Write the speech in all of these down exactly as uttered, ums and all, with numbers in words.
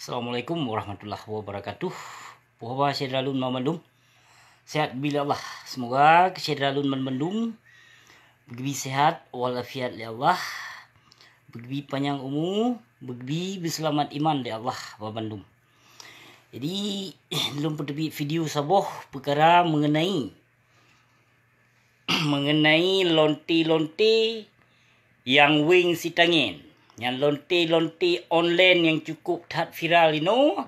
Assalamualaikum warahmatullahi wabarakatuh. Puhaba syedara lôn banmandum. Sehat bila Allah. Semoga keu syedara lôn banmandum beugeubi sehat walafiat lé Allah. Beugeubi panyang umu, beugeubi beuseulamat iman lé Allah banmandum. Jadi, lôn peuteubiet video saboh peukara mengenai mengenai lonte-lonte nyang weng sitangen. Nyan lonte-lonte online nyang cukup that viral inoe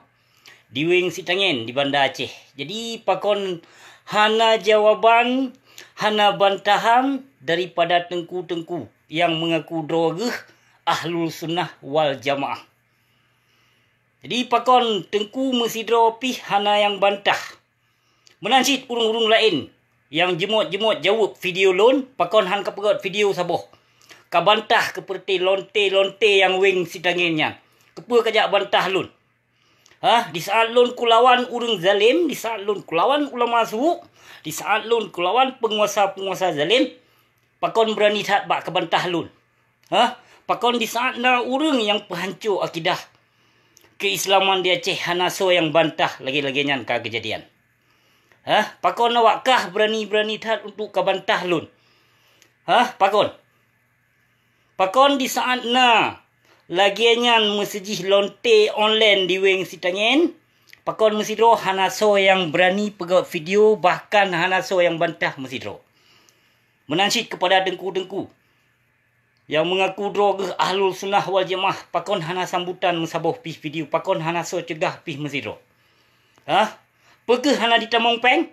di weng sitangen di Banda Aceh. Jadi pakon hana jawaban, hana bantahan daripada teungku-teungku nyang mengaku droe geuh ahlul sunnah wal jamaah. Jadi pakon teungku meusidroe pih hana nyang bantah. Meunan cit ureuëng-ureuëng laén nyang jimot-jimot jaweueb video lôn, pakon han kapeugét video saboh. Ka bantah keu peureuté lonte-lonte nyang weng sitangen nyan. Keupeue kajak bantah lôn? Hah, di saat lôn kulawan ureuëng zalem, di saat lôn kulawan ulama su, di saat lôn kulawan peunguasa-peunguasa zalem, pakon beurani that bak keubantah lôn? Hah? Pakon di saat na ureuëng nyang peuhanco akidah keuislaman di Aceh hana soe nyang bantah lagée-lagée nyan ka keujadian? Hah? Pakon awak kah beurani-beurani that untuk ka bantah lôn? Hah? Pakon? Pakon di saat na lagée nyan meuseujih lonte online di weng sitangen, pakon meusidroe hana soe nyang beurani peugét video, bahkan hana soe nyang bantah meusidroe? Meunan cit keupada teungku-teungku nyang meungaku droe geuh ahlul sunnah wal jamaah, pakon hana sambutan meusaboh pih video, pakon hana soe ceugah pih meusidroe? Hah? Peu kheueh hana jitamong péng?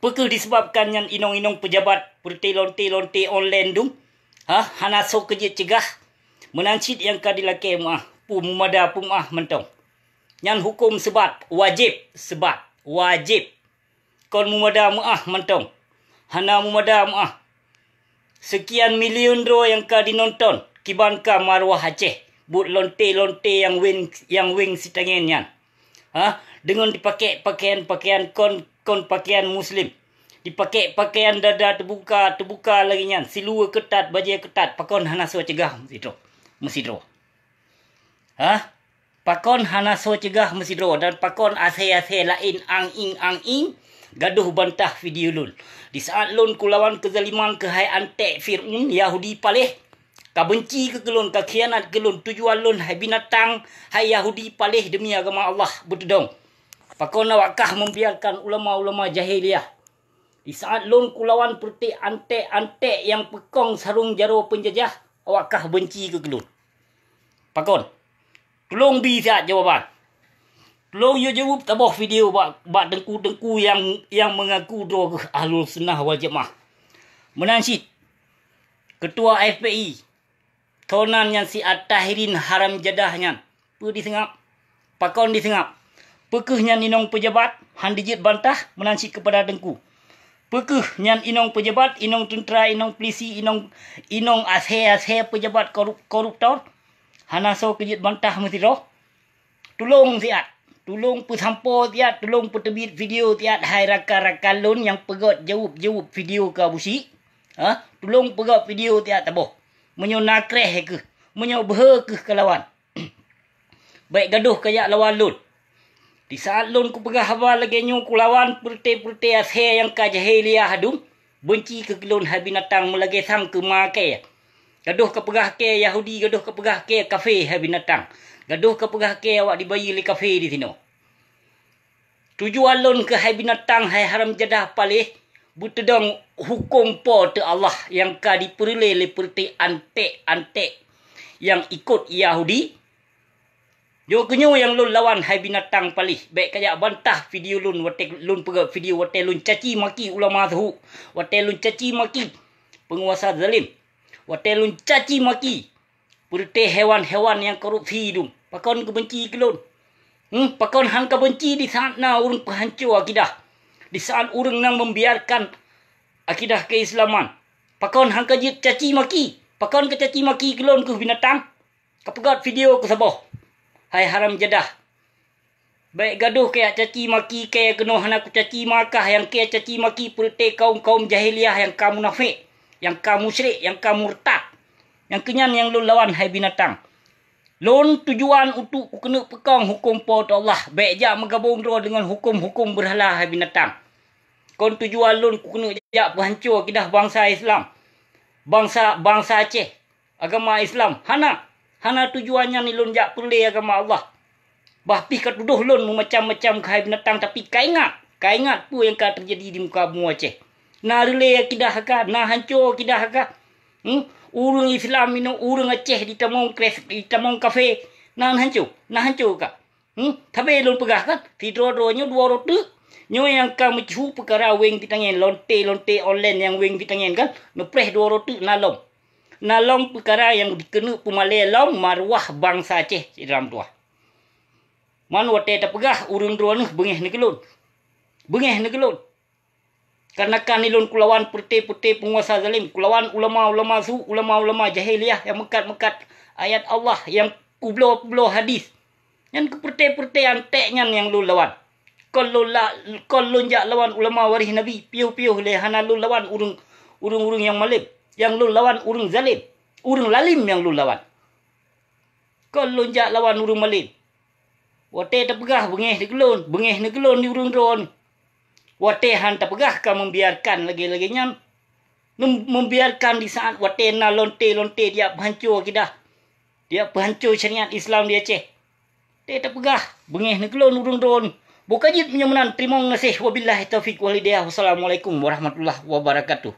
Peu kheueh disebabkan nyan inong-inong peujabat peureuté lonte-lonte online dum? Hah? Hana soe keujeuet ceugah? Meunan cit nyang ka jilakée meuáh, peue meumada peumeuáh mantong. Nyan huköm seubat, wajéb seubat, wajéb. Kon meumada meuáh mantong. Hana meumada meuáh. Seukian milion droe nyang ka jinonton, kiban ka maruah Aceh, buet lonte-lonte nyang weng, nyang weng sitangen nyan. Hah? Deungon jipakék pakaian-pakaian kon, kon pakaian muslim. Jipakék pakaian dada teubuka, teubuka lagée nyan, siluweue keutat, bajée keutat, pakon hana soe ceugah meusidroe? Meusidroe. Hah? Pakon hana soe ceugah meusidroe dan pakon asée-asée laén ang-ing-ang-ing gadoh bantah video lôn? Di saat lôn kulawan keuzaliman keuhai anték Fir'aun, Yahudi paléh, ka beunci keu lôn, ka khianat keu lôn, tujuan lôn hai binatang, hai Yahudi paléh deumi agama Allah beuteudong. Pakon awak kah membiarkan ulama-ulama jahiliyah? Di saat lôn kulawan peureuté anték-anték nyang peukong sarong jaroe peunjajah, awak kah beunci keu lôn? Pakon? Tulông bi siat jawaban. Tulông yue jaweueb saboh video bak, bak teungku-teungku nyang, nyang meungaku droe geuh ahlul sunnah wal jamaah. Meunan cit, keutua F P I, tonan nyang si At-Tahirin haram jadah nyan, peue diseungab? Pakon diseungab? Peu kheueh nyan inong peujabat han dijeuet bantah meunan cit keupada teungku? Peu kheueh nyan inong peujabat, inong teuntra, inong peulisi, inong, inong asée-asée peujabat korup-, koruptor hana soe keujeuet bantah meusidroe? Tulông siat, tulông peusampoe siat, tulông peuteubiet video siat hai rakan-rakan lôn nyang peugét jaweueb-jaweueb video keu Abusyik. Ha? Tulông peugét video siat saboh. Meunyoe na kréh kheueh, meunyoe beuhe kheueh kalawan. Bék gadoh kajak lawan lôn. Di saat lôn kupeugah haba lagée nyoe kulawan peureuté-peureuté asée nyang ka jahiliyah dum, beunci keu lôn hai binatang meulagée sang keu ma kée. Gadoh kapeugah kée Yahudi, gadoh kapeugah kée kafé hai binatang. Gadoh kapeugah kée awak dibayeue lé kafé disinoe. Tujuan lôn keuhai binatang hai haram jadah paléh beuteudong huköm Po teu Allah nyang ka jipeureulée lé peureuté anték-anték nyang ikot Yahudi. Nyoe keunyoe nyang lôn lawan hai binatang paléh, bék kajak bantah video lôn watée lôn peugét video watée lôn caci maki ulama suhu, watée lôn caci maki peunguasa zalem, watée lôn caci maki peureuté hewan-hewan nyang korupsi dum. Pakon keubeunci keu lôn? Hmm, pakon han kabeunci di saat na ureuëng peuhanco akidah? Di saat ureuëng nyang membiarkan akidah keuislaman? Pakon han kajeuet caci maki? Pakon kacaci maki keu lôn keuh binatang? Kapeugét video keu saboh, hai haram jadah. Bék gadoh kajak caci maki kée keunoe hana kucaci makah nyang kée caci maki peureuté kaum-kaum jahiliyah nyang ka munafék, nyang ka musyrik, nyang ka murtad. Nyang keunyan nyang lôn lawan hai binatang. Lôn tujuan untuk kukeuneuk peukong huköm Po teu Allah, bék jak meugabong droe deungon huköm-huköm beurhala hai binatang. Kon tujuan lôn kukeuneuk jak peuhanco akidah bansa Islam, bansa, bansa Aceh, agama Islam. Hana, hana tujuan nyan lôn jak peureulée agama Allah. Bah pih ka tudoh lôn meumacam-macam keuhai binatang, tapi ka ingat, ka ingat peue nyang ka teujadi di muka bumoe Aceh. Na reulée akidah ka, na hanco akidah ka. Hmm? Ureuëng Islam inoe, ureuëng Aceh ditamong Kris-, ditamong kafé, na hanco, na hanco ka. Hmm? Tapi lôn peugah kan, sidroe-droe nyoe dua uroe teuk. Nyoe nyang ka meucue peukara weng vitamin, lonte-lonte online nyang weng vitamin kan, neupreh dua uroe teuk na lom. Na lom peukara nyang dikeuneuk peumalée lom maruah bansa Aceh, syedara meutuwah. Man watée tapeugah ureuëng droeneuh beungéh neugeulon. Beungéh neugeulon. Karena kan ilôn kulawan peureute-peureute peunguasa zalim, kulawan ulama-ulama su, ulama-ulama jahiliyah nyang meukat-meukat ayat Allah, nyang kubloe-kubloe hadis. Nyan keu peureute-peureute anték nyan nyang lôn lawan. Kon lôn la-, kon lôn jak lawan ulama waréh Nabi, piôh-piôh lé hana lôn lawan ureuëng, ureuëng-ureuëng nyang malém. Nyang lôn lawan ureuëng zalim, ureuëng lalim nyang lôn lawan. Kon lôn jak lawan ureuëng malém. Watée tapeugah beungéh neugeulon, beungéh neugeulon di ureuëng droeneuh. Watée han tapeugah ka membiarkan lagée-lagée nyan. Mem-, membiarkan di saat watée na lonte-lonte diak peuhanco akidah, diak peuhanco syariat Islam di Aceh. Watée tapeugah beungéh neugeulon ureuëng droeneuh. Boh ka jeuet meunyoe meunan, teurimong gaséh. Wabillahi taufiq wal hidayah. Wassalamualaikum warahmatullahi wabarakatuh.